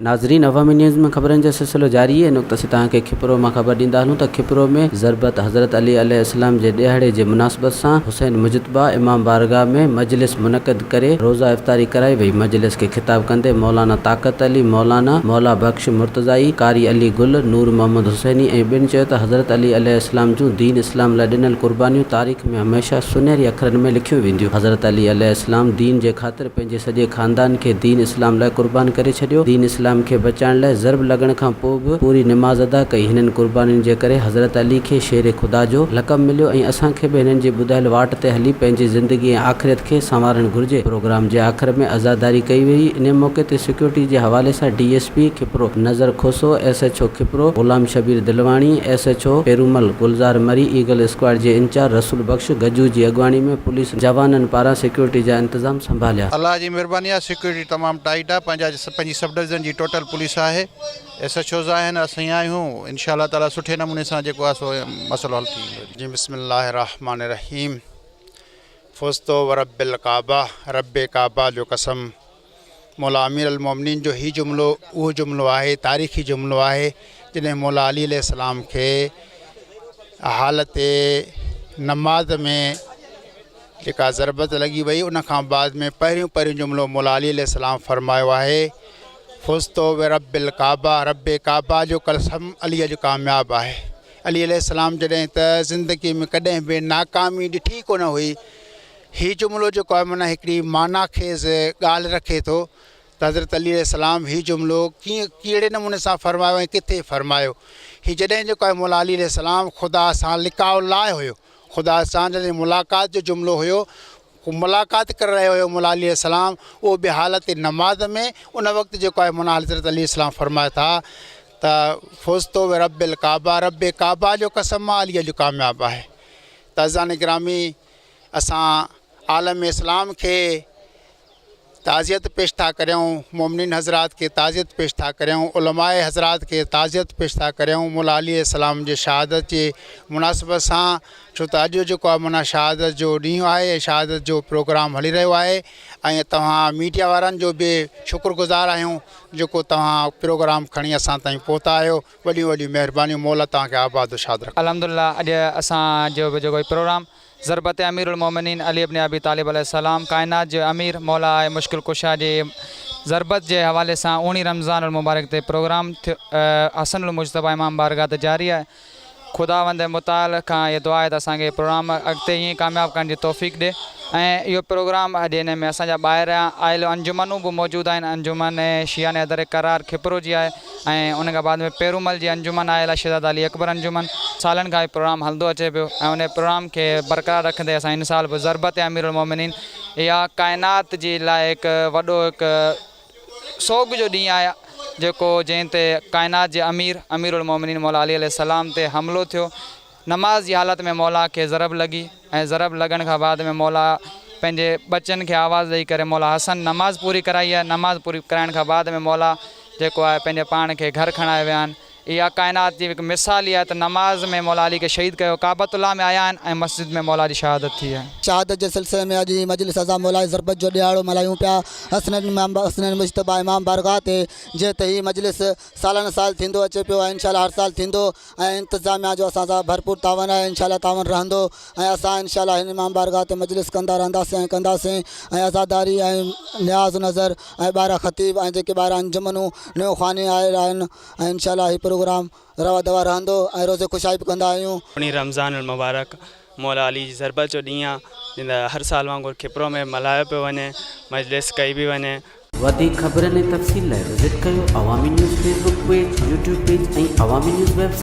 ناظرين عوامي نيوز ۾ خبرن جو سلسلو جاري آهي ان وقت اسين توهان کي کپرو مان خبر ڏيندا هلون ته کپرو ۾ ضربت حضرت علي عليه السلام جي ڏهاڙي جي مناسبت سان حسين مجتبيٰ امام بارگاهه ۾ مجلس منعقد ڪري روزه افطاري ڪرائي وئي مجلس کي خطاب ڪندي مولانا طاقت علي، مولانا مولا بخش مرتضائي، قاري علي گل، نور محمد حسيني ۽ ٻين چيو ته حضرت علي عليه السلام جون دين اسلام لاء ڏنل قربانيون تاريخ ۾ هميشه سونهري اکرن ۾ لکيون وينديون حضرت علي عليه السلام دين جي خاطر پنهنجي سڄي خاندان کي دين اسلام لاء قربان ڪري ڇڏيو. دين اسلام کي بچائڻ لاء ضرب لڳڻ کان پوء به پوري نماز ادا ڪئي. هنن قربانين جي ڪري حضرت علي کي شير خدا جو لقب مليو ۽ اسان کي به هنن جي ٻڌايل واٽ تي هلي پنهنجي زندگي ۽ آخرت کي سنوارڻ گهرجي. پروگرام جي آخر ۾ عزاداري ڪئي وئي. انهي موقعي تي سيڪيورٽي جي حوالي سان D S P Khipro Nazar Khoso, S H O Khipro Ghulam Shabbir Dilwani, S H O Peromal Gulzar Marri, Eagle Squad جي انچارج رسول بخش گجو جي اڳواڻي ۾ پوليس جوانن پاران سيڪيورٽي جا انتظام سنڀاليا. الله جي مھرباني آ سيڪيورٽي تمام ٽائيٽ آ پنهنجا پنهنجي سب ڊويزن جي ٽوٽل پوليس آهي ايس ايڇ اوز آهن اسين آهيون انشاء الله تعالي سٺي نموني سان جيڪو آ سو مسئلو حل ٿي ويندو. جي بسم الله الرحمٰن الرحيم فزت ورب الڪعبه رب ڪعبه جو قسم مولا امير المومنين جو هي جملو اهو جملو آهي تاريخي جملو آهي جڏهن مولا علي عليه السلام کي حالت نماز ۾ جيڪا ضربت لڳي وئي ان کان بعد ۾ پهريون پهريون جملو مولا علي عليه السلام فرمايو آهي فزت ورب الڪعبه رب ڪعبه جو قسم علي اڄ ڪامياب آهي علي عليه السلام جڏهن ته زندگي ۾ ڪڏهن به ناڪامي ڏٺي ڪونه هئي هي جملو جيڪو آهي معنيٰ هڪڙي معنيٰ خيز ڳالهه رکي ٿو ته حضرت علي عليه السلام هي جملو ڪيئن ڪهڙي نموني سان فرمايو ۽ ڪٿي فرمايو. هي جڏهن جيڪو آهي مولا علي عليه السلام خدا سان لقاء الله هيو خدا سان جڏهن ملاقات جو جملو هيو ملاقات ڪري رهيو هيو مولا علي عليه السلام اهو به حالت نماز ۾ ان وقت جيڪو آهي معنيٰ حضرت علي عليه السلام فرمائي ٿا ته فزت برب الڪعبه رب ڪعبه جو قسم آ علي اڄ ڪامياب آهي ته عزيزان گرامي اسان عالم اسلام کي تعزيت پيش ٿا ڪريون، مومنين حضرات کي تعزيت پيش ٿا ڪريون، علماء حضرات کي تعزيت پيش ٿا ڪريون مولا علي عليه السلام جي شهادت جي مناسبت سان ڇو ته اڄ جيڪو آهي معنيٰ شهادت جو ڏينهن آهي ۽ شهادت جو پروگرام هلي رهيو آهي ۽ توهان ميڊيا وارن جو به شڪر گذار آهيون جيڪو توهان پروگرام کڻي اسان تائين پهتا آهيو وڏيون وڏيون مهربانيون مولا توهان کي آباد و شاد رکي. الحمدلله اڄ اسان جو به جيڪو هي پروگرام ضربت امير المومنين علي ابن ابي طالب عليه السلام ڪائنات جو امير مولا آء مشڪل ڪشا جي ضربت جي حوالي سان اوڻي رمضان المبارڪ تي پروگرام ٿيو حسن المجتبيٰ امام بارگاھ تي جاري آهي خداوند متعال کان اها دعا آهي ته اسان کي پروگرام اڳتي ائين ئي ڪامياب ڪرڻ جي توفيق ڏي ۽ اهو پروگرام اڄ ان ۾ اسان جا ٻاهريان آيل انجمنون به موجود آهن انجمن شيعان حيدر ڪرار کپرو جي آهي ۽ ان کان بعد ۾ پيرومل جي انجمن آيل آهي شهزاده علي اڪبر انجمن. سالن کان هي پروگرام هلندو اچي پيو ۽ ان پروگرام کي برقرار رکندي اسان هن سال به ضربت امير المومنين اها ڪائنات جي لاء هڪ وڏو هڪ سوڳ جو ڏينهن آهي جيڪو جنهن تي ڪائنات جي امير امير المومنين مولا علي عليه السلام تي حملو ٿيو نماز جي حالت ۾ مولا کي ضرب لڳي ۽ ضرب لڳڻ کان بعد ۾ مولا پنهنجي ٻچن کي آواز ڏئي ڪري مولا حسن نماز پوري ڪرائي آهي نماز پوري ڪرائڻ کان بعد ۾ مولا جيڪو آهي پنهنجي پاڻ کي گهر کڻائي ويا آهن اها ڪائنات جي هڪ مثال ئي آهي ته نماز ۾ مولا علي کي شهيد ڪيو ڪعبة الله ۾ آيا آهن ۽ مسجد ۾ مولا جي شهادت ٿي آهي. شهادت جي سلسلي ۾ اڄ هي مجلس عزا مولائي ضربت جو ڏهاڙو ملهايون پيا حسنين حسنين مجتبيٰ امام بارگاهه تي جنهن تي هي مجلس سالن سال ٿيندو اچي پيو ۽ انشاء الله هر سال ٿيندو ۽ انتظاميا جو اسان سان ڀرپور تعاون آهي انشاء الله تعاون رهندو ۽ اسان انشاء الله هن امام بارگاهه تي مجلس ڪندا رهنداسين ۽ ڪنداسين ۽ عزاداري ۽ نياز نظر ۽ ٻاهران خطيب ۽ جيڪي ٻاهران انجمنون نيو خواني آيل آهن ۽ انشاء الله هي پروگرام روا دوا رهندو ۽ روزي خوشائي به ڪندا آهيون. پڻي رمضان المبارڪ مولا علي جي ضربت جو ڏينهن آ جنهن ته هر سال وانگر کپرو ۾ ملهايو پيو وڃي مجلس ڪئي پئي وڃي. وڌيڪ خبرن ۽ تفصيل لاء وزٽ ڪيو Awami news Facebook page, YouTube page ۽ Awami news website.